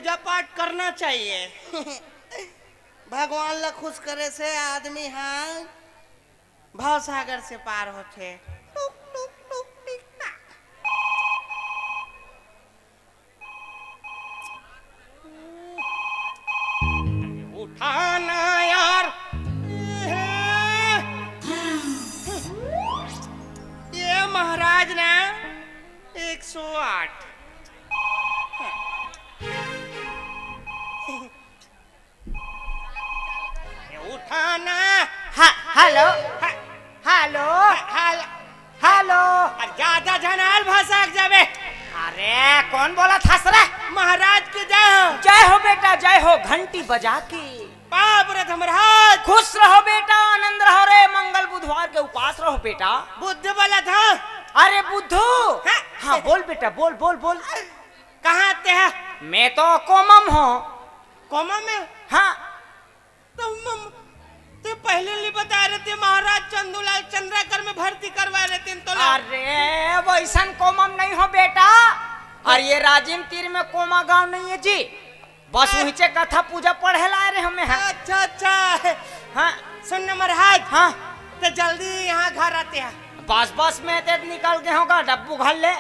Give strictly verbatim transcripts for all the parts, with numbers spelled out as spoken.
पूजा पाठ करना चाहिए। भगवान ला खुश करे से आदमी ह भवसागर से पार होथे। टुक, टुक, टुक, टिक, टाक। उठाना यार। ये महाराज ना एक सौ आठ। ये उठाना। हा, हेलो। हा। हेलो। हा, हेलो। हेलो। अरे ज्यादा झन आल भसक जाबे। अरे कौन बोलत हस रे? महाराज की जय हो। जय हो बेटा, जय हो, घंटी बजा के। पाँव परत हंव महाराज। खुश रहो बेटा, आनंद रहो रे, मंगल बुधवार के उपास रहो बेटा। बुद्धू बोलत हंव। अरे बुद्धू। हाँ। हाँ, बोल बेटा, बोल, बोल, बोल। कहाँ ते ह? मैं तो कोमा म हंव। कोमा में? हाँ। तो मम-, ते पहले नहीं बता रहे थे महाराज, चंदूलाल चंद्राकर में भर्ती करवा रहे थे तो ला। अरे, वैसन कोमा म नहीं हंव बेटा। अरे, ये राजिम तीर में कोमा गांव नहीं है जी। बस अ- वहीं से कथा पूजा पढ़े ला रहे हमें हैं। अच्छा, अच्छा। हाँ। सुन ना महाराज। हाँ। तो जल्दी यहाँ घर आते हैं। बस, बस में ते निकल गए होगा डब्बू घर ले।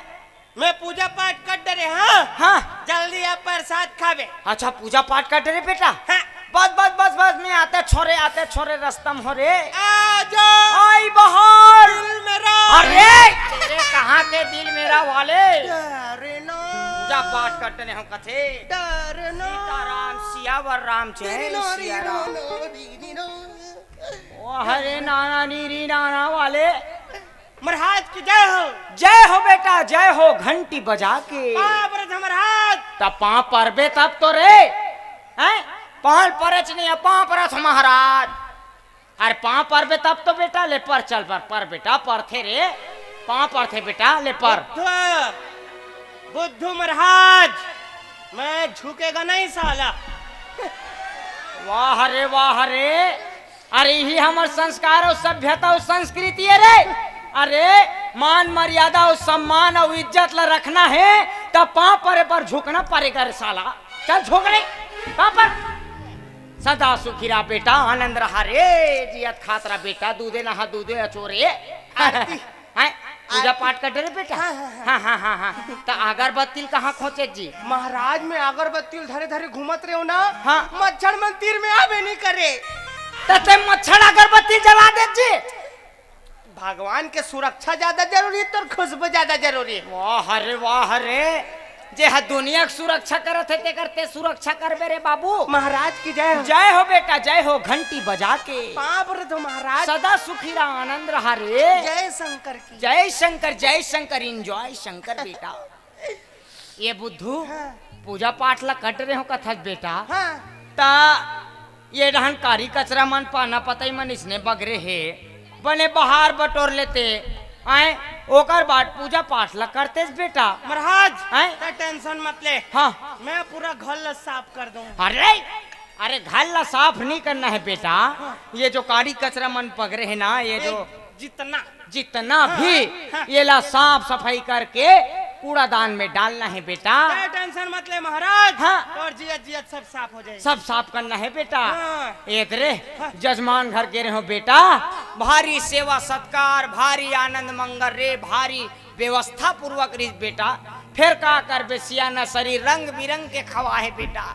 मैं पूजा पाठ कर डरे, हाँ? हाँ। जल्दी आ प्रसाद खाबे। अच्छा, पूजा पाठ कर डरे बेटा? हाँ। बस, बस, बस, बस, मैं आते छोरे, आते छोरे रस्ता म हंव रे। आ जा। आई बहार। दिल मेरा। अरे, तेरे कहाँ के दिल मेरा वाले? डरे ना। पूजा पाठ कर डरे हंव कथे। डरे ना। सीताराम, सियावर राम, जय सिया राम। ओ हरे नाना नीरी नाना वाले। महाराज की जय हो। जय हो बेटा, जय हो, घंटी बजा के। पाँव परत हंव महाराज। त पाँव परबे तब तो रे, हैं? पाँव परच नहीं है, पाँव परत हंव महाराज। अरे पाँव परबे तब तो बेटा, ले पर चल पर, पर बेटा, परथे रे, पाँव परथे बेटा, ले पर। बुद्धू, बुद्धू महाराज, मैं झुकेगा नहीं साला। वाह रे, वाह रे। अरे, इही हमर संस्कार अउ सभ्यता अउ संस्कृति हे रे। अरे, मान मर्यादा अउ सम्मान अउ इज्जत ला रखना हे, त पाँव परे बर झुकना परेगा रे साला। चल झुक रे, पाँव पर। सदा सुखी रहा बेटा, आनंद रहा रे, जियत खात रहा बेटा, दूधे नहा दूधे अचोरे। आरती। हैं? पूजा पाठ कर डरे बेटा? हाँ, हाँ, हाँ। हाँ, हाँ, हाँ, हाँ। त अगरबत्ती ल कहाँ खोंचे जी? महाराज, मैं अगरबत्ती ल धरे धरे घूमत रहे हंव ना, हाँ। मच्छर मन तीर में आबे नहीं करे। त ते मच्छर अगरबत्ती जला दे जी। भगवान के सुरक्षा ज्यादा जरूरी हे, तोर खुशबू ज्यादा जरूरी हे। वाह रे, वाह रे। जे ह दुनिया के सुरक्षा करत हे, तेकर ते सुरक्षा करबे रे बाबू। महाराज की जय हो। जय हो बेटा, जय हो, घंटी बजा के। पाँव परत हंव महाराज। सदा सुखी रहा, आनंद रहा रे। जय शंकर की। जय शंकर, जय शंकर, enjoy शंकर बेटा। ये बुद्धू, हाँ। पूजा पाठ ला कर डरे हंव कथस बेटा। हाँ। त ये डहन कारी कचरा मन, पाना पतई मन इसने बगरे हे, बने बहार बटोर लेते, आय, ओकर बाद पूजा पाठ ला करतेस बेटा। महाराज, हैं? त tension मत ले। हाँ। मैं पूरा घर ला साफ कर दूं। अरे, अरे, घर ला साफ नहीं करना हे बेटा। हाँ। ये जो कारी कचरा मन बगरे हे ना, ये जो ए, जितना जितना हाँ, भी हाँ। ये ला साफ सफाई करके कूड़ादान में डालना हे बेटा। ते tension मत ले महाराज। हाँ। तोर जियत जियत सब साफ हो जाही। सब साफ करना हे बेटा। हाँ। एदरे, हाँ। जजमान घर गे रहे हंव बेटा, भारी सेवा सत्कार, भारी आनंद मंगल रे, भारी व्यवस्था पूर्वक रहिस बेटा। फेर का करबे, सियाना शरीर रंग बिरंग के खवा हे बेटा।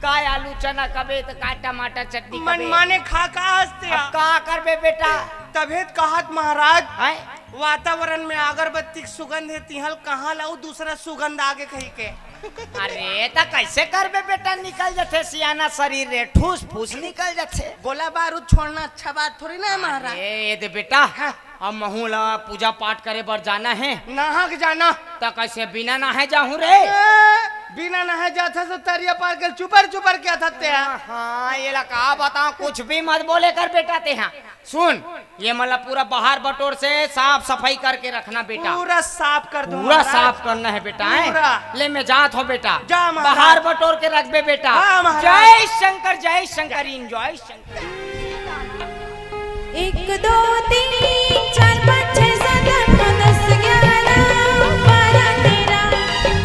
का आलू चना कबे त का टमाटर चटनी कबे। मनमाने खा का हंसते अब आ? का करबे बेटा? तभे त कहत महाराज, हैं? वातावरण में अगरबत्ती के सुगंध हे, तिहां ल कहां लाऊं दूसरा सुगंध आगे कहिके। अरे त कैसे करबे बेटा, निकल जथे सियाना शरीर रे, ठूस फूस निकल जथे। गोला बारूद छोड़ना अच्छा बात थोड़ी ना हे महाराज। अरे ये दे बेटा, हाँ। अब महूं ला पूजा पाठ करे बर जाना हे। नहा के जाना। त कैसे बिना नहाए जाहूं रे? ए, बिना नहाए जाथस तो तरिया पार के चुपर चुपर के आथस ते हा। हाँ, ये ला का बताऊं, कुछ भी मत बोले कर बेटा ते हा। सुन, ये मन ला पूरा बहार बटोर से साफ सफाई करके रखना बेटा। पूरा साफ कर दूं पूरा महाराज। साफ करना हे बेटा, हैं? पूरा। ले मैं जात हंव बेटा। जा महाराज। बहार बटोर के रखबे बेटा। हाँ महाराज। जय शंकर, जय शंकर, enjoy शंकर। एक, दो, तीन, चार, पाँच, छः, सात, आठ, नौ, दस, ग्यारह, बारह, तेरह,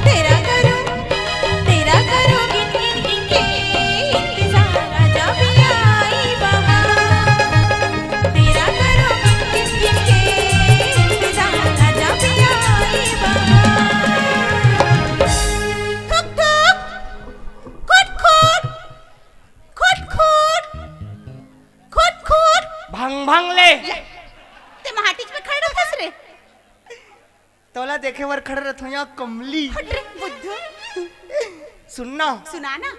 तेरह करो, तेरह करो, गिन भंग भंग ले। ले, ते माटीच में खड़े रहथस रे। तोला देखे बर खड़े रहथों या कमली। हट रे बुद्धू। सुन ना। सुना ना।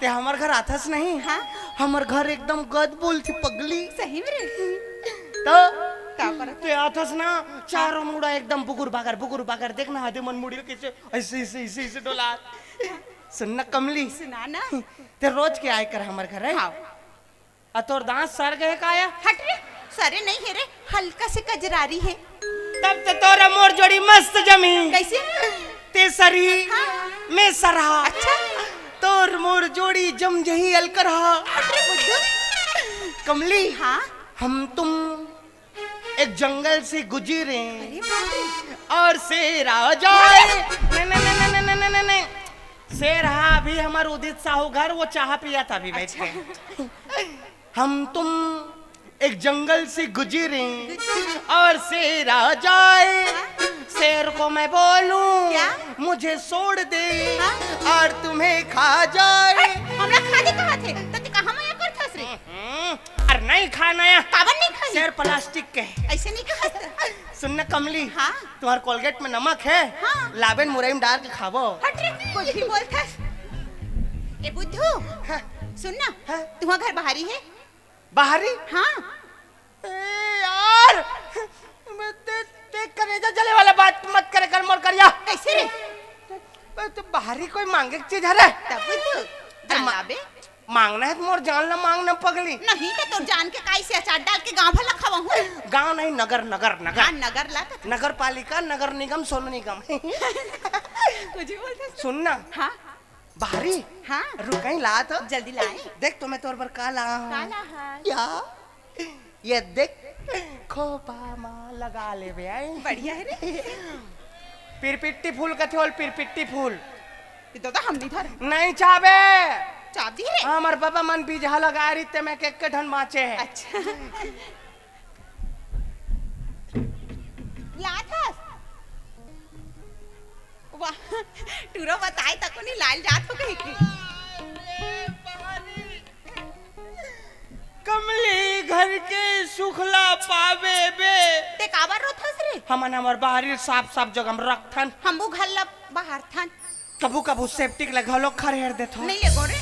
ते हमर घर आथस नहीं? हाँ। हमर घर एकदम गद बोलथे पगली। सही में रे? तो का करत? ते आथस ना, चारों मुड़ा एकदम बुगुर बागर, बुगुर बागर। देख ना, आदे मन मुड़ी ल कइसे अइसे, अइसे, अइसे, अइसे डोलात। सुन ना कमली। सुना ना। ते रोज के आए कर हमर घर है? हाँ। अ तोर दांत सर गे का या? हट रे, सरे नहीं हे रे, हल्का से कजरारी हे। तब तो तोर मोर जोड़ी मस्त जमही। कइसे? ते सरही, हाँ। मैं सरहा। अच्छा। तोर मोर जोड़ी जम जही अलकरहा। हट रे बुद्धू। कमली, हाँ? हम तुम एक जंगल से गुजरे। अरे बाप रे। और शेर आ जाए। नहीं, नहीं, नहीं, नहीं, नहीं, नहीं, नहीं, नहीं। शेर हा अभी हमर उदित साहू घर, वो चाह पियत अभी बैठ के। अच्छा। हम तुम एक जंगल से गुजरे और शेर आ जाए, शेर को मैं बोलूं, क्या? मुझे छोड़ दे हाँ? और तुम्हें खा जाए। अरे, हमरा खा दे कहा थे, त ते कहा मया करथस रे? हम्म, अरे नहीं खाना या। काबर नहीं खाही? शेर प्लास्टिक के। अइसे नहीं कहा था। सुन ना कमली, हाँ? तुम्हार कोलगेट में नमक है? हाँ। लाबेन मुरई में डाल के खाबो। हट रे, कुछ भी बोलथस। ए बुद्धू, हाँ। सुन ना, हाँ। तुम्हार घर बाहरी है? बाहरी? हाँ। ए यार, मैं ते, ते करेजा जले वाला बात मत करे कर मोर करिया। कइसे रे? मैं तो बाहरी कोई मांगे के चीज हरे। तब बुद्धू, अरे जान मा-, लाबे। मांगना है त मोर जान ला मांगना पगली। नहीं त तोर जान के काई से अचार डाल के गांव भर ला खवाहूं। गांव नहीं, नगर, नगर, नगर। हाँ, नगर ला त। नगर पालिका, नगर निगम, सोनू निगम। कुछ भी बोलथस। सुन ना। हाँ। बाहरी। हाँ। रुकई ला तो। जल्दी लाए। देख तो मैं तोर बर का ला हूँ। का ला हस? या। ये देख, खोपा मा लगा लेबे आई। बढ़िया है रे। पिरपिट्टी फूल कथे ओला, पिरपिट्टी फूल। ये तो, तो हम नहीं धर। नहीं चाबे। चाब दी रे। हमर बाबा मन बीजहा लगाए रहिते, मैं के, के ठन बाँचे है। अच्छा। लात हस? वाह, टूरा बताए तको नहीं लाल जात हो कहीं की। कमली घर के सुखला पावे बे। ते काबर रोथस रे? हमन हमर बाहरी साफ साफ जगह में रखथन। हमू घर ला बाहर थन। कभू कभू सेप्टिक ला घलो खरेड़ देथन। नहीं ले गोरे।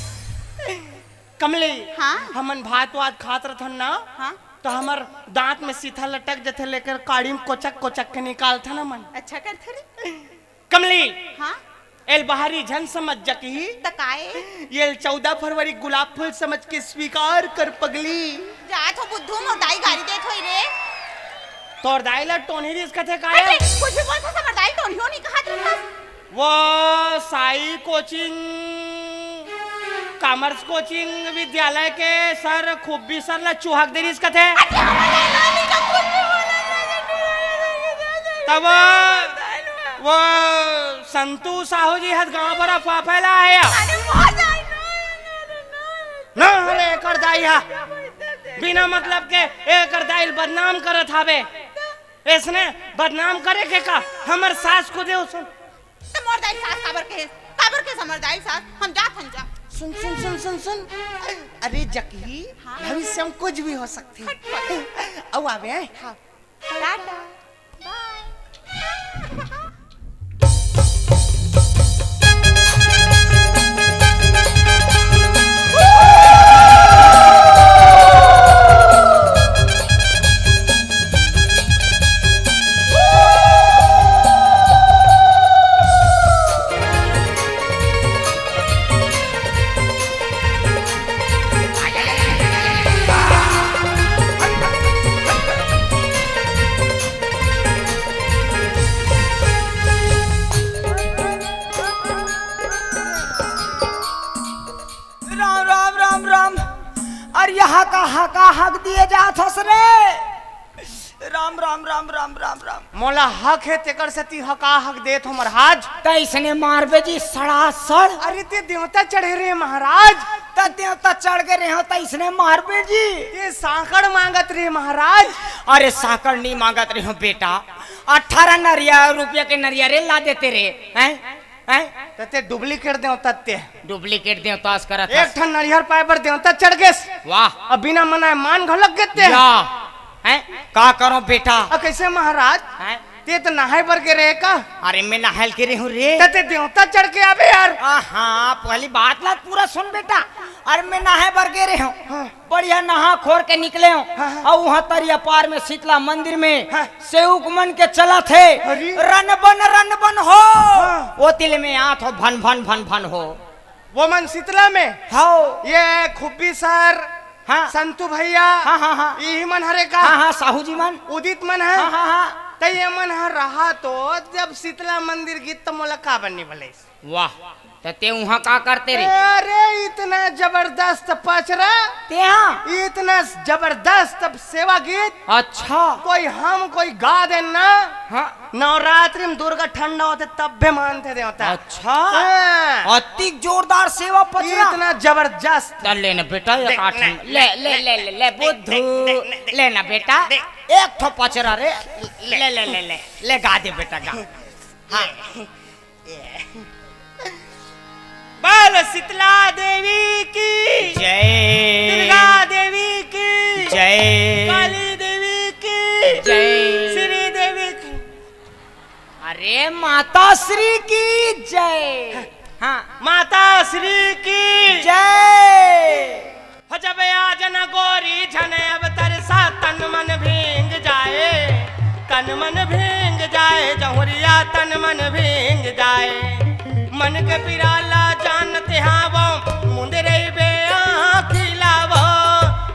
कमली, हाँ? हमन भात वात खात रथन ना, हाँ? तो हमर दांत में सीथा लटक जथे, लेकर काड़ी में कोचक कोचक के निकालथन हमन। अच्छा करथे रे। कमली, हाँ? एल बाहरी झन समझ जकही। त काए? एल चौदह फरवरी गुलाब फूल समझ के स्वीकार कर पगली। जा तो बुद्धू मोर दाई गारी देत होई रे। तोर दाई ला टोनही रिस कथे काए? अरे, कुछ भी बोलथस, हमर दाई टोनही नहीं कहा तू। वो साई कोचिंग, कॉमर्स कोचिंग विद्यालय के सर, खुब्बी सर ला चुहक दे रिस कथे। अरे, हमर दाई नहीं तो कुछ भी बोला। तब वो संतू साहू जी हर गांव भर अफवाह फैला है। अरे, वो दाई नहीं, नहीं, नहीं, नहीं। ना रे, एकर दाई हा। बिना मतलब के एकर दाई ल बदनाम करत हावे। इसने बदनाम करे के का? हमर सास को दे उसने। त मोर दाई सास काबर कहे? काबर कहे हमर दाई सास? हम जात हन जा। सुन, सुन, सुन, सुन, सुन। अरे जकही, हाँ। भविष्य में कुछ भी हो सकती है। हट, पगला। अउ आवे हैं। हाँ। टाटा। बाय। राम, राम, राम, राम। अरे, ये हका, हका, हक दिए जात हस रे। राम, राम, राम, राम, राम, राम। मोला हक हे, तेकर सेती हका, हक देत हो, महाराज। त इसने मारबे जी, सड़ासड़। अरे, ते देवता चढ़े रे, महाराज। त देवता चढ़ गे रेहो, त इसने मारबे जी। ते सांकड़ मांगत रे, महाराज। अरे, सांकड़ नहीं मांगत रेहो, बेटा। अठारह नरिया, रुपया के नरिया रे ला देते रे, हैं? हैं? त ते डुप्लीकेट देवता ते। डुप्लीकेट देवता अस करत एक हस। ठन नरिहर पाए बर देवता चढ़ गेस। वाह। अब बिना मनाए मान घलो लग गेते। या। हैं? का करो बेटा? अ, कैसे महाराज? हैं? ते तो नहाए बर गे रहे का? अरे मैं नहाए ल गे रहे हूँ रे। त ते देवता चढ़ के आबे यार। आ, हाँ, पहली बात ला पूरा सुन बेटा। अरे मैं नहाए बर गे रहे हूँ। हाँ। बढ़िया नहा खोर के निकले हो। हाँ, हाँ। अउ उहाँ तरिया पार में शीतला मंदिर में हाँ। सेवक मन के चलत हे। अरे। रन बन, रन बन हो। हाँ। ओ तिल में आत हो, भन, भन, भन, भन हो। वो मन शीतला में? हाँ। ये खुब्बी सर, हाँ। संतू भैया, हाँ, हाँ, हाँ। इही मन हरे का? हाँ, हाँ, साहू जी मन। उदित मन है? हाँ, हाँ, हाँ। त ये मन ह रहा तो जब शीतला मंदिर गीत त मोला काबर नहीं बोले? वाह, त ते उहाँ का करते रे? अरे, इतना जबरदस्त पचरा, तेहा? इतना जबरदस्त सेवा गीत। अच्छा। कोई हम, कोई गा देन ना। हाँ। नवरात्रि में दुर्गा ठंडा होते, तब भी मानते देवता। अच्छा। हाँ। अतिक जोरदार सेवा पचरा। इतना जबरदस्त। त ले ना बेटा, एक देख, आठ ले, ले, ले, ले, ले, ले, ले, बुद्धू। देख, देख, देख, देख, ले ना बेटा, देख। एक ठो पचरा रे। ले। ले, ले, ले, ले, ले, गा दे बेटा, गा। हाँ। बोल शीतला देवी की जय। दुर्गा देवी की जय। काली देवी की जय। श्री देवी की। अरे माता श्री की जय। हाँ। माता श्री की जय। हो जब आज न गोरी झन अब तरसा, तन मन भींग जाए, तन मन भींग जाए, जहुरिया तन मन भींग जाए। मन के पिराला जानते हाँ वो, मुंदरई बे आँखी लावो।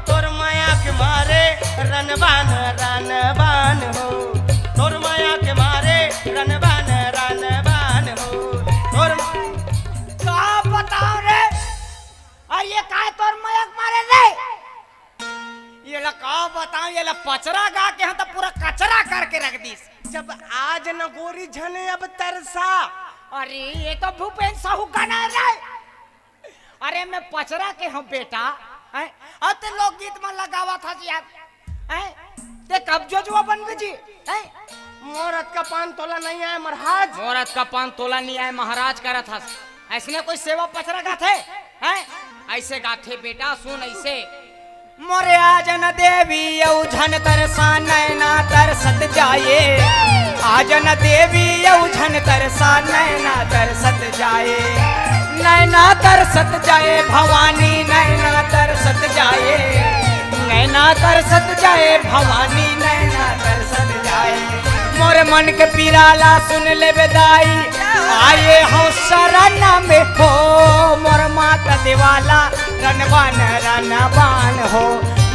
तोर माया के मारे रनबान, रनबान हो, तोर माया के मारे रनबान, रनबान हो, तोर का बताओ रे? अरे ये काय तोर मयक मारे रे? ये ला का बताओ, ये ला पचरा गा के हम त पूरा कचरा करके रख दीस। जब आज न गोरी झने अब तरसा। अरे ये तो भूपेन साहू गाना है रे। अरे मैं पचरा के हूँ बेटा, हैं? अब ते लोकगीत में लगावा था जी यार, हैं? ते कब जोजवा बनबे जी, हैं? मोर अतका पान तोला नहीं आए महाराज। मोर अतका पान तोला नहीं आए महाराज करत हस। ऐसने कोई सेवा पचरा गाथे, हैं? ऐसे गाथे बेटा, सुन ऐसे। मोरे आजन देवी अउ झन तरसा, नैना तरसत जाए। आजन देवी अउ झन तरसा, नैना तरसत जाए। नैना तरसत जाए भवानी, नैना तरसत जाए। नैना तरसत जाए भवानी, नैना तरसत जाए। मोर मन के पिराला सुन लेबे दाई, आए हो शरण में हो। मोर माता देवाला रनबान रनबान हो,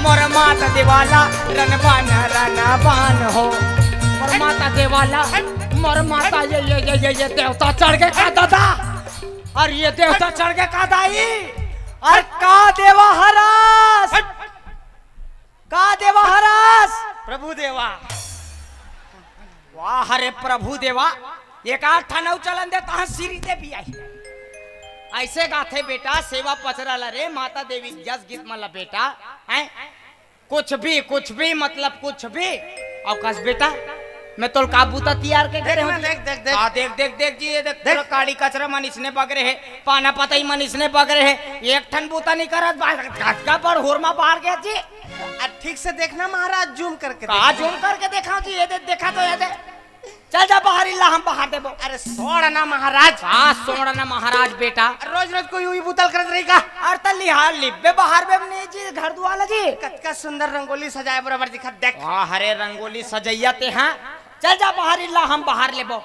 मोर माता देवाला रनबान रनबान हो। मोर माता देवाला, मोर माता ये, ये, ये, ये, ये देवता चढ़ के का दादा? अरे ये देवता चढ़ के का दाई? अरे का देवा हरास? का देवा हरास? प्रभु देवा। वाह रे प्रभु देवा, एक आध ठन अउ चलन दे, तहाँ श्री देवी आई। ऐसे गाथे बेटा, सेवा पचरा ला रे, माता देवी जस गीत मन ला बेटा, हैं? कुछ भी, कुछ भी, मतलब कुछ भी। अउ कस बेटा, मैं तोल का बूता तियार के करे देख ना, होती। देख, देख, देख। हाँ, देख, देख, देख जी, ये देख, देख। पूरा काड़ी कचरा मन इसने बगरे है, पाना पतई मन इसने बगरे है, एक ठन बूता नहीं करत, बस गजका बड़ होरमा बाहर गया जी। आ, ठीक से देखना महाराज, जूम करके का देख। जूम करके देखा जी, ये दे, देखा तो ये दे। चल जा बाहर, इल्ला हम बाहर देबो। अरे छोड़ ना महाराज। का छोड़ ना महाराज बेटा? रोज रोज कोई उही बुतल करत रही का? अरे त लिहार लिब्बे बाहर बे नहीं जी, घर दुआर ला जी। कतका सुंदर रंगोली सजाए बरोबर दिखत देख। वाह रे रंगोली सजैया ते हाँ। चल जा बाहर, इल्ला हम बाहर लेबो।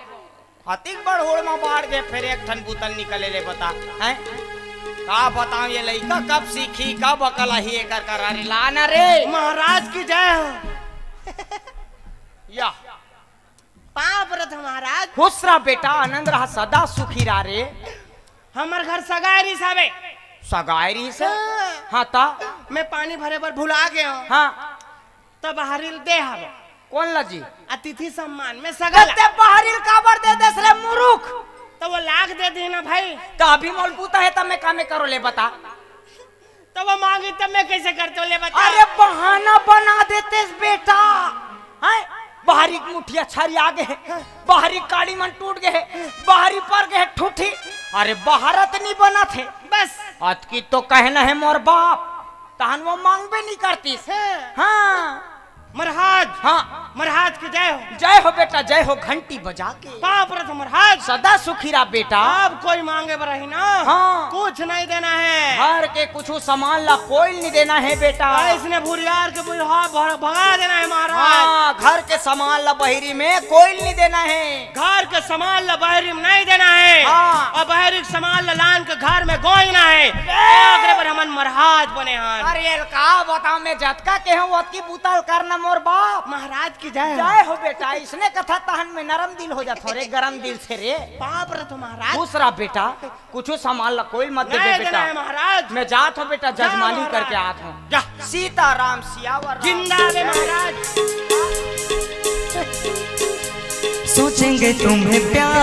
अतिक बड़ होड़ मा बाढ़ गे, फिर एक ठन बुतल निकले ले बता, हैं? का बताऊं ये लइका कब सीखी, कब अकल आही एकर करा रे, ला ना रे। महाराज की जय हो। या। पाँव परत हूँ महाराज। खुश रह बेटा, आनंद रह, सदा सुखी रह रे। हमर घर सगाई रिहिस हवे। सगाई रिहिस हे? हाँ। हाँ, त? मैं पानी भरे बर भुला गे हूँ। हाँ। त बाहरी ल दे हवे। कोन ला जी? अतिथि सम्मान में सगा ला। ते बाहरी ल काबर दे देस रे मुरुख? त वो लाग दे दी ना भाई। त अभी मोल बूता हे त मैं कामे करो ले बता। त वो मांगी त मैं कैसे करते हो ले बता। अरे बहाना बना देतेस बेटा। हैं? बाहरी ठुठिया छरिया गे हे, बाहरी काड़ी मन टूट गे हे, बाहरी पर गे हे ठुठी। अरे, बहारत नहीं बनत हे। बस। अतकी तो कहना हे मोर बाप, तहन वो मांगबे नहीं करतीस। हाँ। हाँ। महाराज। हाँ। महाराज की जय हो। जय हो बेटा, जय हो, घंटी बजा के। पाँव परत हो महाराज। सदा सुखी रहा बेटा। अब कोई मांगे बर रही ना, हाँ। कुछ नहीं देना है। घर के कुछ सामान ला कोई नहीं देना है बेटा। इसने भुरियार के बुढ़ा भगा देना है महाराज। हाँ, घर के सामान ला बहिरी में कोई नहीं देना है। घर के सामान ला बहिरी में नहीं देना है। हाँ। और बहिरी के सामान ला लान के घर में गोइना है। ए! एकरे बर हमन महाराज बने हन। अरे, एल का बताओ, मैं जतका के हूँ, ओतकी बुतल करना मोर बाप। महाराज की जय हो। जय हो बेटा, इसने कथा तहन में नरम दिल हो जात हो रे, गरम दिल से रे। बाप रे तो महाराज। खुश रहा बेटा, कुछ सामान ला कोई मत देबे नहीं बेटा। देना है महाराज। मैं जात हूँ बेटा, जा जजमानी महाराज। करके आत हूँ। जा। सीताराम सियावर राम। जिंदा रहे महाराज। सोचेंगे तुम्हें प्यार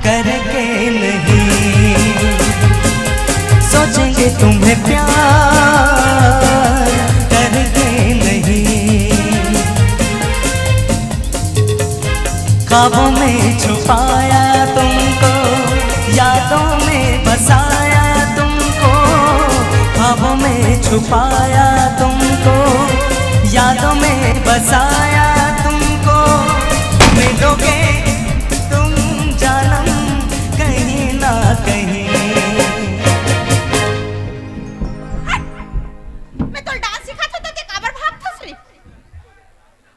करके नहीं, सोचेंगे तुम्हें प्यार करके नहीं। ख्वाबों में छुपाया तुमको, यादों में बसाया तुमको, ख्वाबों में छुपाया तुमको, यादों में बसाया तुमको। मिलोगे तुम जानम कहीं ना कहीं। मैं तो डांस सिखात हों त ते काबर भागथस रे?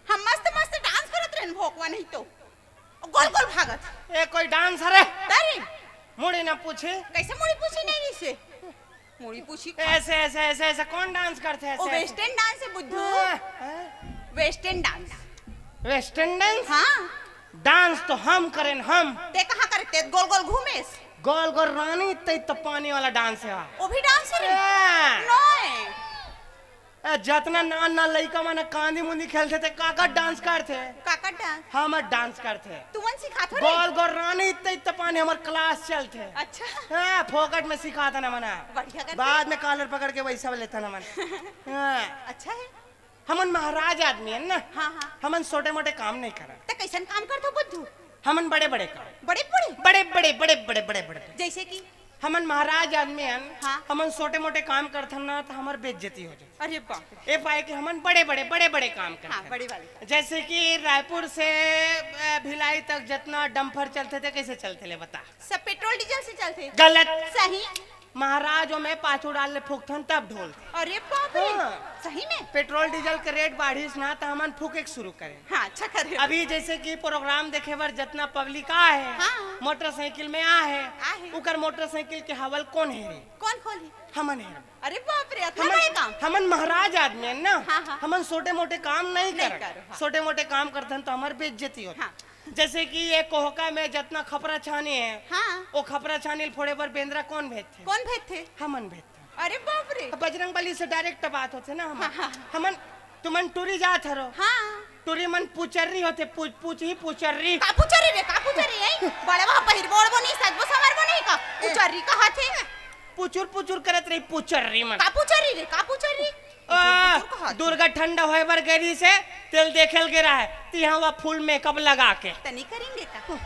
हम मस्त मस्त डांस करत रहन भोकवा नहीं तो। गोल गोल भागत। ए, कोई डांस हरे? अरे। मुड़ी ना पूछे। कैसे मुड़ी पूछी नहीं इसे? मुड़ी पूछी। ऐसे, ऐसे, ऐसे, ऐसे कौन डांस करते हैं ऐसे, ओ ऐसे? वेस्टर्न डांस है बुद्धू। हाँ, हाँ। Western dance. Western dance? हाँ। डांस तो हम करें, हम। ते कहाँ करे? ते गोल गोल घूमेस। गोल गोल रानी, ते तो पानी वाला डांस है। वो भी डांस है रे? हाँ। नोए। ए, जतना नान नान लइका मन कांदी मुंदी खेलथे ते काकर डांस करथे? काकर डांस? हमर डांस करथे। तुमन सिखाथो रे? गोल गोल रानी इत्ते इत्ते पानी हमर क्लास चलथे। अच्छा। हाँ, फोकट में सिखाथन हमन। बढ़िया करथे। बाद में कॉलर पकड़ के वैसा लेथन हमन। हाँ। अच्छा है। हमन महाराज आदमी हन ना। हाँ, हाँ। हमन छोटे मोटे काम नहीं करन। त कैसन काम करथो बुद्धू? हमन बड़े बड़े काम। बड़े बड़े? बड़े बड़े, बड़े बड़े, बड़े बड़े। जैसे कि? हमन महाराज आदमी हन, हाँ। हमन छोटे मोटे काम करथन ना, त हमर बेइज्जती हो जाए। अरे बाप रे। ए पाए कि हमन बड़े बड़े, बड़े बड़े काम करथन। हाँ, बड़े वाले। जैसे कि रायपुर से, अ, भिलाई तक जितना डंपर चलथे, ते कैसे चलथे ले बता? सब पेट्रोल डीजल से चलथे। गलत। सही। महाराज, ओमे पाछू डाल ले फूकथन तब ढोलथे। अरे बाप रे। हाँ। सही में? पेट्रोल डीजल के रेट बाढ़िस ना, त हमन फूके के शुरू करेन। हाँ, अच्छा करे। अभी जैसे कि प्रोग्राम देखे बर जितना पब्लिक आए हे, हाँ। मोटरसाइकिल में आए हे, आए हे। उकर मोटरसाइकिल के हवा ल कोन हेरे? कोन खोलही? हमन हेरन। अरे बाप रे, अतना हमन, बड़े काम। हमन महाराज आदमी हन ना, हाँ, हाँ। हमन छोटे मोटे काम नहीं नहीं करन। करो, हाँ। छोटे मोटे काम करथन त हमर बेइज्जती होथे। हाँ। जैसे कि ये कोहका में जितना खपरा छानी हे, हाँ। वो खपरा छानी ल फोड़े बर बेंदरा कोन भेजथे? कोन भेजथे? हमन भेजथन। अरे बाप रे। अब बजरंग बली से डायरेक्ट बात होथे ना हमन। हाँ, हाँ, हाँ। हमन, तुमन टूरी जात हरो। हाँ। टूरी मन पुचर्री होथे, पु-, पूछ ही पुचर्री। का पुचर्री रे, का पुचर्री हे? बड़े वहाँ पहिरबो ओढ़बो नहीं, सजबो संवरबो नहीं का? ए। पुचर्री कहाथे? पुचुर पुचुर करत रही पुचर्री मन। का पुचर्री रे, का पुचर्री? आ, पुचुर पुचुर कहाथे। दुर्गा ठंडा होए बर गे रहिस हे, तेला देखे ल गे रहे, तिहा वा फुल मेकअप लगा के। त नहीं करेंगे का?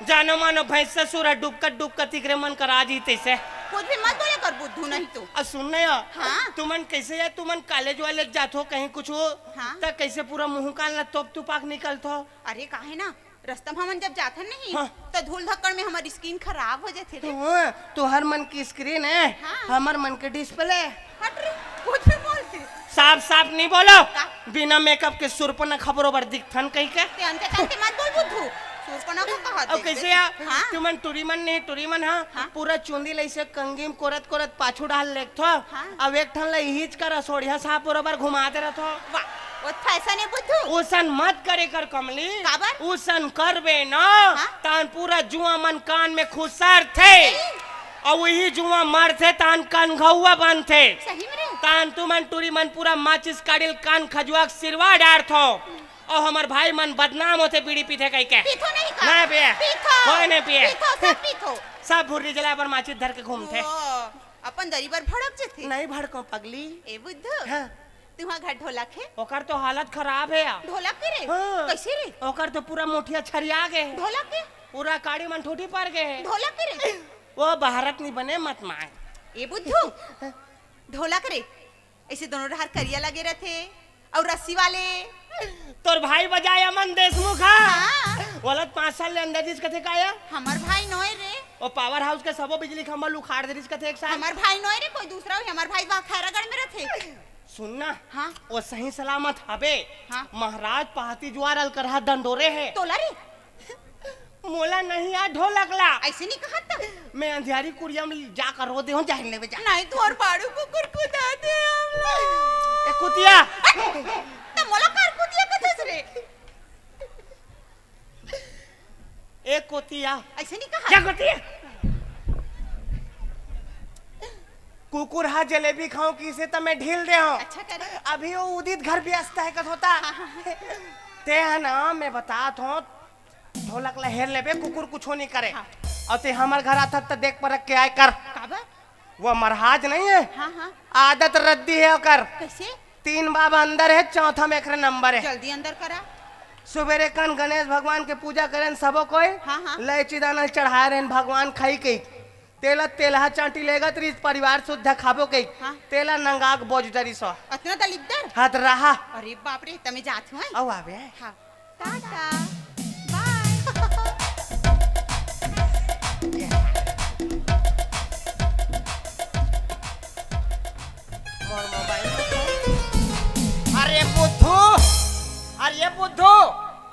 जानो मानो भैंस ससुर ह डुबकत डुबकत इकरे मन करा जी तैसे। कुछ भी मत बोले कर बुद्धू नहीं तो। आ सुन न यार, हाँ। तुमन कैसे यार, तुमन कॉलेज वालेज जाथो कहीं कुछ हो, हाँ। त कैसे पूरा मुंह कान ला तोप तुपाक निकलथो? अरे काहे ना, रस्ता में हमन जब जाथन नहीं, हाँ। त धूल धक्कड़ में हमर स्किन खराब हो जाथे रे। हाँ, तुहर मन के स्क्रीन हे, हाँ। हमर मन के डिस्प्ले। हट रे, कुछ भी बोलथे। साफ साफ नहीं बोलो। का? बिना मेकअप के सुरपना खबरों बर दिखथन कहीं के। ते अंते तंते मत बोल बुद्धू। सुरपना को कहा अब थे? कैसे यार? हाँ। तुमन टूरी मन नहीं, टूरी मन हाँ, हाँ। पूरा चुंदी ल ऐसे कंघी म कोरत कोरत पाछू डाल लेथो। हाँ। अब एक ठन ला इहिच कर असोड़िया साफ बरोबर घुमाते रहथो। वाह, वो फैशन है बुद्धू। उसन मत करे कर कमली। काबर? उसन करबे ना, हाँ? तान पूरा जुआ मन कान में खुसरथे। ए? अउ वही जुआ मरथे, तान कनघौआ बनथे। सही में रे? तान तुमन टूरी मन पूरा माचिस काड़ी ल कान खजुआ के सिरवा डारथो। अउ हमर भाई मन बदनाम होथे बीड़ी पीथे कहिके। पीथो नहीं का? ना पिए। पीथो। कोई नहीं पिए। पीथो, सब पीथो। सब भुर्री जलाए बर माचिस धर के घूमथे। ओ, अपन दरी बर भड़क जथे। नहीं भड़को पगली। ए बुद्धू। हाँ। तुहा घर ढोलक हे? ओकर तो हालत खराब हे यार। ढोलक के रे? हाँ। कैसे रे? ओकर तो पूरा मुठिया छरिया गे हे। ढोलक के? पूरा काड़ी मन ठूठी पर गे हे। ढोलक के रे? वो भारत नहीं बने, मत मांग। ए बुद्धू, ढोलक रे, ऐसे दोनों डहार करिया लगे रथे, अउ रस्सी वाले? तोर भाई बजाए अमन देशमुख हा। हाँ। ओला त पाँच साल ले अंदर दिस कथे का या? हमर भाई नोय रे। वो पावर हाउस के सबो बिजली खंभा ल उखाड़ दे रिस कथे एक साथ। हमर भाई नोय रे, कोई दूसरा होही, हमर भाई वहाँ खैरागढ़ में रथे। सुन ना, हाँ। वो सही सलामत हबे। हाँ। महाराज पहाती जुआर अलकरहा दंडोरे हे। तोला रे? मोला नहीं आ ढोलक ला। ऐसे नहीं कहा था। मैं अंधियारी कुरिया में जाकर रो दे हूँ, जाहिर नहीं बजा। नहीं, तू और बाड़ू कुकुर कुदा दे हमला। ए कुतिया। तो मोला कर कुतिया कथस रे? ए कुतिया। ऐसे नहीं कहा। क्या कुतिया? कुकुर हा जलेबी खाऊं किसे त मैं ढील दे हूँ। अच्छा करे। अभी वो उदित घर व्यस्त है कथोता। हाँ, हाँ, हाँ। ते है ना, मैं बतात हूँ, ढोलक ला हेर लेबे, कुकुर कुछो नहीं करे। हाँ। अउ ते हमर घर आथस त देख परख के आय कर। काबर? वो महाराज नहीं है? हाँ, हाँ। आदत रद्दी है ओकर। कैसे? तीन बाब अंदर है, चौथा में एकरे नंबर है। जल्दी अंदर करा। सुबेरे कन गणेश भगवान के पूजा करेन सबो कोई। हाँ, हाँ। लैची दाना चढ़ाए रहेन भगवान खाई के। तेला तेलहा चांटी लेगत रिस परिवार सुद्धा खाबो के। हाँ। तेला नंगाक बोझ डरिस हो। अतना दलिद्दर? हाथ रहा। अरे बाप रे, त मैं जात हूँ। अउ आबे। हाँ। टाटा। बाय। मोर मोबाइल में फोन। अरे बुद्धू, अरे बुद्धू।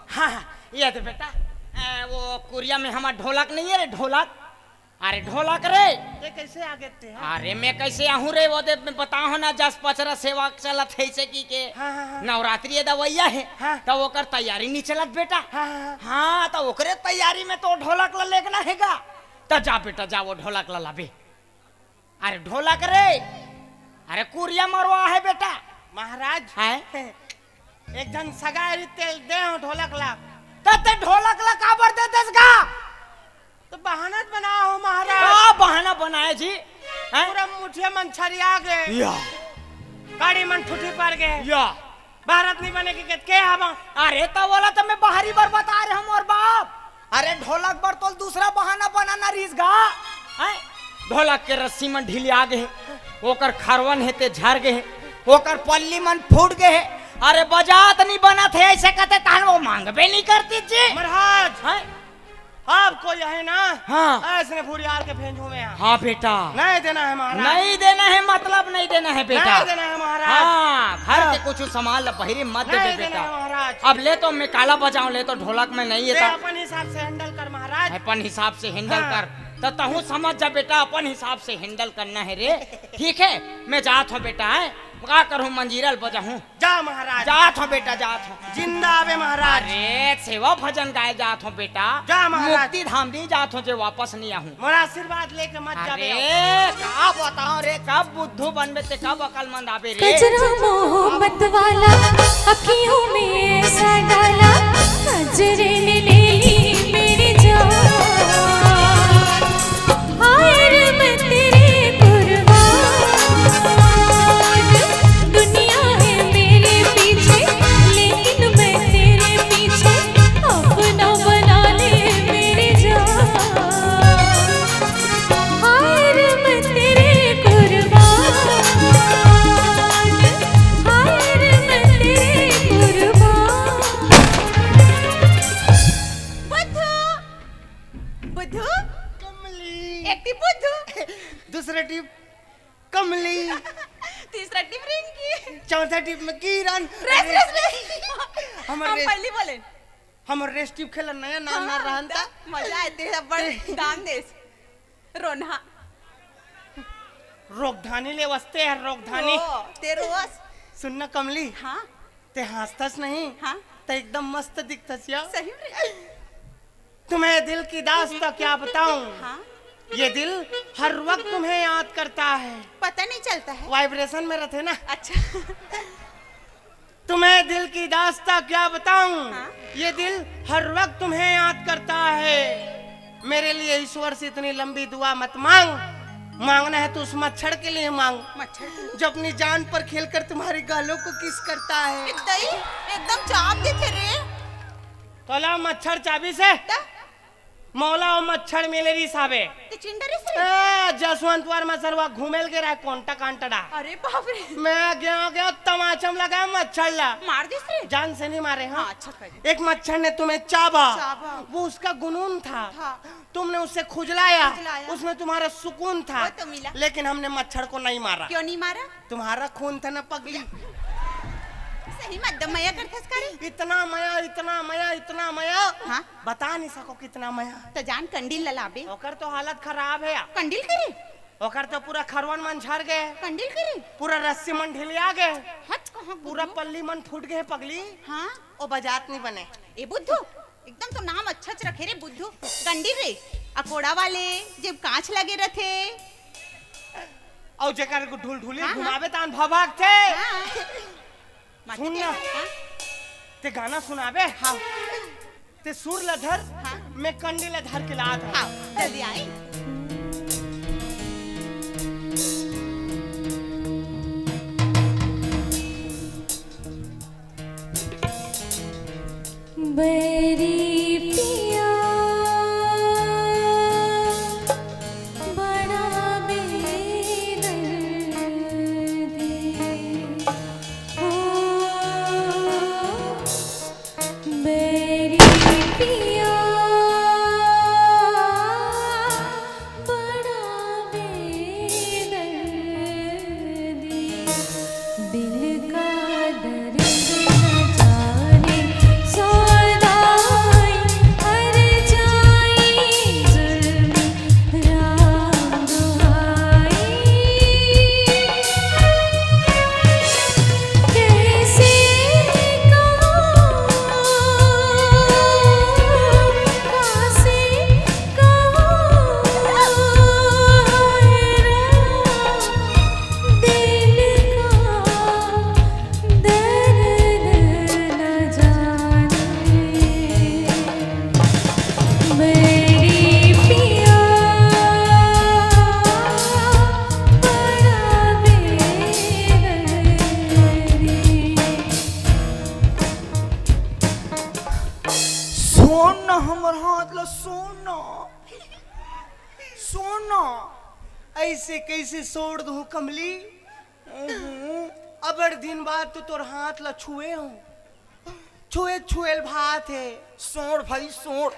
हाँ, हाँ, ये दे बेटा। ए, वो कुरिया में हमार ढोलक नहीं है रे, ढोलक। अरे ढोलक रे। ये कैसे आ गए थे, हाँ? अरे मैं कैसे आहूँ रे, वो दे मैं बताहूँ ना, जस पचरा सेवा चलत है इसे की के। हाँ, हाँ, हाँ। नवरात्रि ये दवैया है, हाँ। तो ओकर तैयारी नहीं चलत बेटा। हाँ, हाँ, हाँ। हाँ, तो ओकरे तैयारी में तो ढोलक ला लेगना है गा। तो जा बेटा, जा वो ढोलक ला लाबे। अरे ढोलक रे, अरे कुरिया मरवा है बेटा। महाराज। हैं? एक झन सगा री तेला दे हूँ ढोलक ला। त ते ढोलक ला काबर दे देस गा? तो बहाना त बना हो महाराज। का बहाना बनाए जी? हैं? पूरा मुठिया मन छरिया गे। या। काड़ी मन ठूठी पर गे। या। भारत नहीं बने के कथे हवा। अरे त ओला त मैं बाहरी बर बता रहे हूँ मोर बाप। अरे ढोलक बर तोल दूसरा बहाना बनाना रिस गा। हैं? ढोलक के रस्सी मन ढिलिया गे हे, ओकर खरवन हे ते झर गे हे, ओकर पल्ली मन फूट गे हे। अरे बजात नहीं बनत हे ऐसे कथे तहन वो मांगबे नहीं करती जी। महाराज, हैं? अब कोई है ना? हाँ। ऐसने फुरियार के भेंजू में। हाँ बेटा। नहीं देना है महाराज। नहीं देना है मतलब नहीं देना है बेटा। नहीं देना है महाराज। हाँ, घर हाँ। के कुछ सामान ला बहिरी मत देबे नहीं देना बेटा। है महाराज। अब ले तो मैं काला बजाऊं, ले तो ढोलक में नहीं है ले तो। अपन हिसाब से handle कर महाराज। अपन हिसाब से handle हाँ। कर। त तहूँ समझ जा बेटा, अपन हिसाब से handle करना है रे। ठीक है, मैं जात हूँ बेटा, हैं? का करूँ, मंजीरा ल बजाहूँ। जा महाराज। जात हूँ बेटा, जात हूँ। जिंदा आवे महाराज। अरे, सेवा भजन गाए जात हूँ बेटा। जा महाराज। मुक्ति धाम नहीं जात हूँ जे वापस नहीं आहूँ। मोर आशीर्वाद लेके मत जाबे। अरे, का बताओ रे, कब बुद्धू बनबे ते कब अकलमंद आबे रे। कजरा मोहब्बत वाला अखियों में ऐसा डाला, नजरे ने ले ली मेरी जान। हाय रे मैं तेरे कुर्बान, दुनिया है मेरे पीछे, लेकिन मैं तेरे पीछे, अपना बना ले मेरी जान। हाय रे मैं तेरे कुर्बान, हाय रे मैं तेरे कुर्बान। बुद्धू, बुद्धू, कमली। एक टिप बुद्धू। दूसरा टिप कमली। तीसरा टिप रिंकी। चौथा टिप में किरण। Race, race, race. हमर हम रेस, पहली बोले। हमर रेस टिप खेला नया नाम ना हाँ, रहन ता। मजा आए ते अब्बड़ दान देस। रोन्हा। रोगधानी ले वसते है, रोगधानी। ओ, ते रोस। सुन ना कमली। हाँ। ते हंसतस नहीं, हाँ। ते एकदम मस्त दिखतस या। सही में? तुम्हें दिल की दास्तां क्या बताऊं? हाँ। ये दिल हर वक्त तुम्हें याद करता है। पता नहीं चलता है। Vibration में रहते ना। अच्छा। तुम्हें दिल की दास्तां क्या बताऊं? हाँ। ये दिल हर वक्त तुम्हें याद करता है। मेरे लिए ईश्वर से इतनी लंबी दुआ मत मांग। मांगना है तो उस मच्छर के लिए मांग, मच्छर के लिए? जो अपनी जान पर खेलकर तुम्हारे गालों को किस करता है। ए दई, एकदम चाब देथे रे। तोला मच्छर चाबिस हे? त? मोला वो मच्छर मिले रिहिस हावे। ते चिंडा रिहिस रे? ए, जसवंत वर्मा सरवा घूमेल गे रहे, कोंटा कांटड़ा। अरे बाप रे। मैं गया, गया, तमाचा म लगा मच्छर ला। मार दिस रे? जान से नहीं मारे, हाँ। हाँ, अच्छा कर। एक मच्छर ने तुम्हें चाबा। चाबा। वो उसका गुनून था। था। तुमने उसे खुजलाया। खुजलाया। उसमें तुम्हारा सुकून था। वो तो मिला। लेकिन हमने मच्छर को नहीं मारा। क्यों नहीं मारा? तुम्हारा खून था ना पगली। सही म एकदम मया करथस का रे? इतना मया, इतना मया, इतना मया। हाँ? बता नहीं सको कितना मया। त जान कंडील ला लाबे। ओकर तो हालत खराब हे। कंडील के रे? ओकर तो पूरा खरवन मन झर गे। कंडील के रे? पूरा रस्सी मन ढिलिया गे। हच कहाँ पूरा बुद्धू? पल्ली मन फूट गे पगली। हाँ? ओ बजात नहीं बने। ए बुद्धू, एकदम तो नाम अच्छा च रखे रे बुद्धू। कंडील रे, अकोड़ा वाले, जेब कांच लगे रथे। अउ जेकर ढुलढुली हाँ, हाँ। घुमाबे तान भभकथे। हाँ। सुन ना। हाँ? ते गाना सुनाबे? हाँ। ते सुर ला धर, हाँ। मैं कंडील ला धर के लात हँव। हाँ, जल्दी आई। बैरी पिया बड़ा बेदर्दी, ओ बैरी पिया बड़ा बेदर्दी। दिल का दर्द न जाने सौदाई, हर जाई जुल्म राम दुहाई। कैसे कहूँ, कैसे कहूँ, दिल का दर्द न जाने, बैरी पिया बड़ा बेदर्दी। सोन ना हमर हाथ ला, सोन ना, सोन ना। ऐसे कैसे छोड़ दूँ कमली? अबड़ दिन बाद तो तोर हाथ ला छुए हँव, छुए छुएल भात हे। सोड़ भाई सोड़।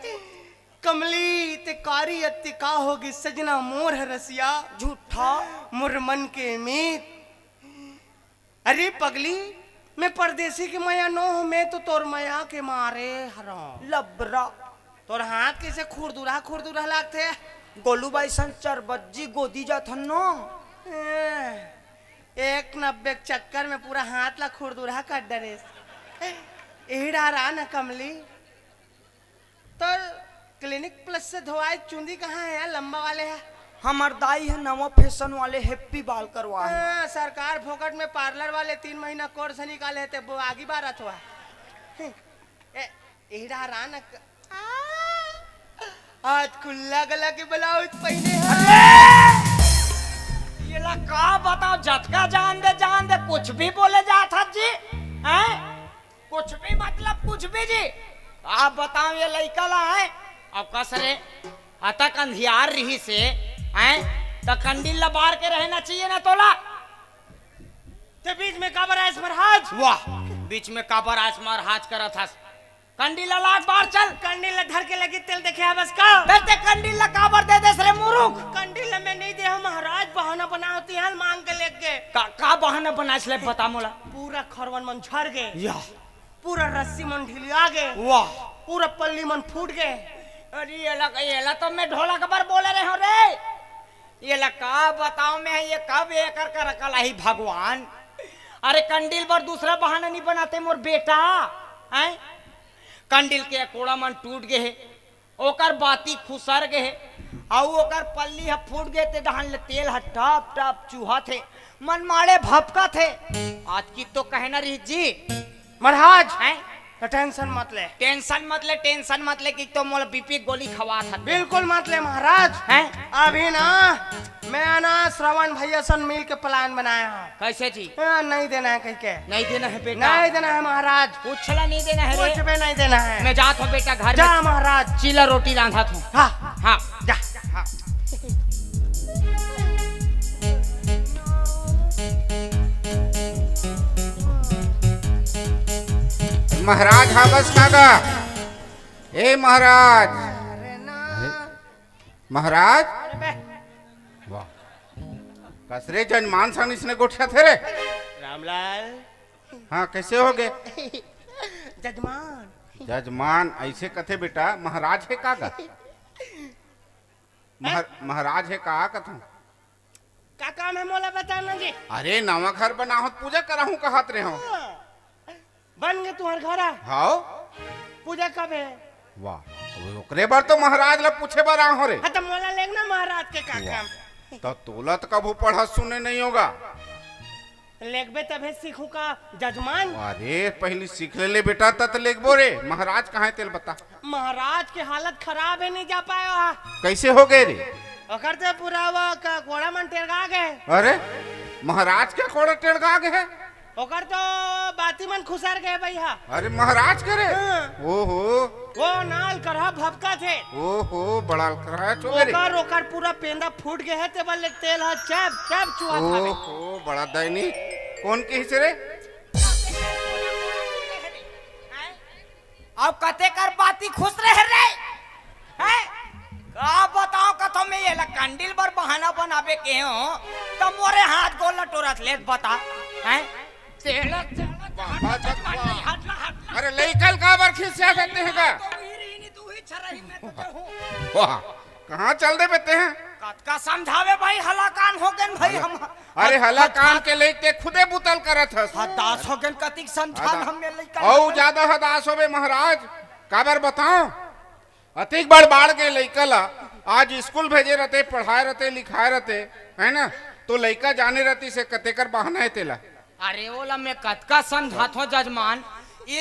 कमली ते कारी अत्ती का होगे सजना मोर ह रसिया। झूठा। मोर मन के मीत। अरे पगली, मैं परदेसी के मया नो हँव, मैं तो तोर मया के मारे हरँव। लबरा। तोर हाथ कैसे खुरदुरा खुरदुरा लागथे? गोलू बाई सन चरबज्जी गोदी जाथन नो। ए, एक नब्बे के चक्कर में पूरा हाथ ला खुरदुरा कर डरेस। एही डार आ न कमली। तोर Clinic Plus से धोवाए चुंदी कहाँ हे यार, लंबा वाले हे? हमर दाई ह नवा fashion वाले happy बाल करवा हे। हाँ, सरकार फोकट में parlour वाले तीन महीना course निकाले हे, ते वो आगी बारत हुआ। ए, एही डार आ न क-, आ, आज खुल्ला गला के blouse पहिने हे। अरे! ये ला का बताओ, जतका जान दे, जान दे, कुछ भी बोले जात हस जी, हैं? कुछ भी मतलब कुछ भी जी। आप बताओ ये लइका ला है, अब कस रे, अतक अंधियार रहिसे, हैं? त कंडील ला बार के रहना चाहिए ना तोला। ते बीच में काबर आयस महाराज? वाह, बीच में काबर आयस महाराज करत हस। कंडील ला लात बार चल। कंडील ला धर के लगी तेल देखे हवस का? बे ते कंडील ला काबर दे देस रे मुरुख? कंडील ला मैं नहीं दे हँव महाराज, बहाना बनावत हँव मांग के लेके। का, का बहाना बनायस ले बता मोला। पूरा खरवन मन झर गे। या। पूरा रस्सी मन ढिलिया गे। वाह। पूरा पल्ली मन फूट गे। अरे एला, एला तो मैं ढोलक बर बोले रहे हँव रे। एला का बताओ मैं, ये कब एकर कर कलाही भगवान। अरे कंडील बर दूसरा बहाना नहीं बनाते मोर बेटा, हैं? कंडील के अकोड़ा मन टूट गे हे, ओकर बाती खुसर गे हे, अउ ओकर पल्ली ह फूट गे, ते डहन ले तेल ह टप टप चुहत हे, मन माड़े भपकत हे। आज की तो कहना रही जी। महाराज, हैं? तो टेंशन मत ले। टेंशन मत ले, टेंशन मत ले कि तो मोला बीपी गोली खवात हस। बिल्कुल मत ले महाराज। हैं? अभी ना मैं ना श्रवण भैया सन मिल के प्लान बनाया है। कैसे जी? हाँ, नहीं देना है कह के। नहीं देना है बेटा। नहीं देना है महाराज। कुछ ला नहीं देना है रे। कुछ भी नहीं देना है। मैं जात हूँ बेटा घर जा में। महाराज। चीला रोटी रांधत हूँ। हाँ। हाँ। जा। हाँ। महाराज, हाँ बस ना गा। ए महाराज। महाराज। वाह। कस रे जजमान सन इसने गोठियाथे रे। रामलाल। हाँ, कैसे हो गए? जजमान। जजमान ऐसे कथे बेटा, महाराज है का गा? महर-, महाराज है का कथूं? का काम है मोला बताना जी? अरे नवा घर बनाहूं त पूजा कराहूं कहत रहे हो। हाँ। बन गे तुंहर घर? हाव। पूजा कब है? वाह, ओकरे बर तो महाराज ला पूछे बर आए हो रे। हाँ, तो मोला लेगना महाराज के का वाह। काम? तो तोला तो कभू पढ़त सुने नहीं होगा। लेगबे तभे सीखू का जजमान। अरे पहली सीख ले, ले बेटा, तत लेगबो रे। महाराज कहाँ है तेल बता। महाराज के हालत खराब है, नहीं जा पाए वहाँ। कैसे हो गए रे? ओकर तो पूरा वो क-, कोड़ा मन टेड़गा गए। अरे महाराज के कोड़ा टेड़गा गए है? ओकर तो बाती मन खुसर गए भैया। अरे महाराज के रे? हाँ। ओहो। वो नाल करहा भपका थे। ओहो, बड़ा करहा चो रे। ओकर, ओकर पूरा पेंदा फूट गए है, तेबर ले तेल हा चैप चैप चुआ था बे। ओहो, बड़ा दैनी। कौन कहिस रे? अब कते कर बाती खुसरे रे? हैं? का बताओ कथो मैं ये ला कंडील बर बहाना बनाबे के हो, त मोरे हाथ गोल टोरत लेत बता, हैं? तेलत, तेलत, वाह, हटला, वाह, हटला, वाह। हटला, हटला। अरे लइकल काबर खिसिया करते हैं का? तो वही रही नहीं, तू ही छरही, मैं तो हूँ। वाह, कहाँ चल दे बेते हैं? कतका समझावे भाई, हलाकान हो गए भाई हला-, हम। अरे हद, हलाकान हद, के लेके खुदे बुतल करत हस। हदास हो गए, कतिक समझान हदा-, हम ये लइका अउ हला। ज्यादा हदास होबे महाराज, काबर बताओ? अतिक बड़ बाढ़ के लइका ला आज स्कूल भेजे रहते, पढ़ाए रहते, लिखाए रहते, है ना? तो लइका जाने रहती से कतेकर बहाना है तेला। अरे ओला मैं कतका समझाथों जजमान,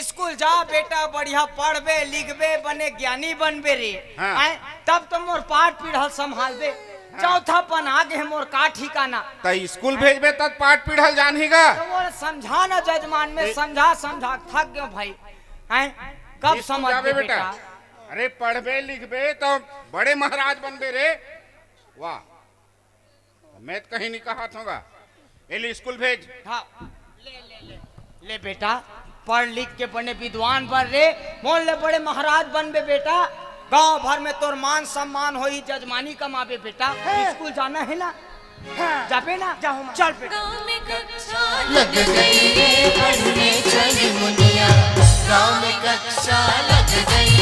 स्कूल जा बेटा, बढ़िया पढ़बे लिखबे, बने ज्ञानी बनबे रे। हाँ। आय, तब तो मोर पाठ पीढ़ल संभालबे। हाँ। चौथापन आ गे मोर का ठिकाना। त स्कूल भेजबे तब पाठ पीढ़ल जानही गा। तो वो समझा ना जजमान, मैं ए- समझा समझा थक गयो भाई। हैं? कब स्कूल समझ जाबे बे बेटा? बेटा? अरे पढ़बे लिखबे तो बड़े महाराज बनबे रे। वाह। मैं तो कहीं नहीं कहा था। एली स्कूल भेज। हाँ, ले, ले, ले। ले बेटा, पढ़ लिख के बने विद्वान बन रे, मोल ले बड़े महाराज बनबे बेटा। गांव भर में तोर मान सम्मान होई, जजमानी कमाबे बेटा। हाँ। स्कूल जाना है ना? हाँ। जाबे ना? जाहूं मैं। चल बेटा। गांव में कक्षा लग गई रे, पढ़ने चली मुनिया। गांव में कक्षा लग गई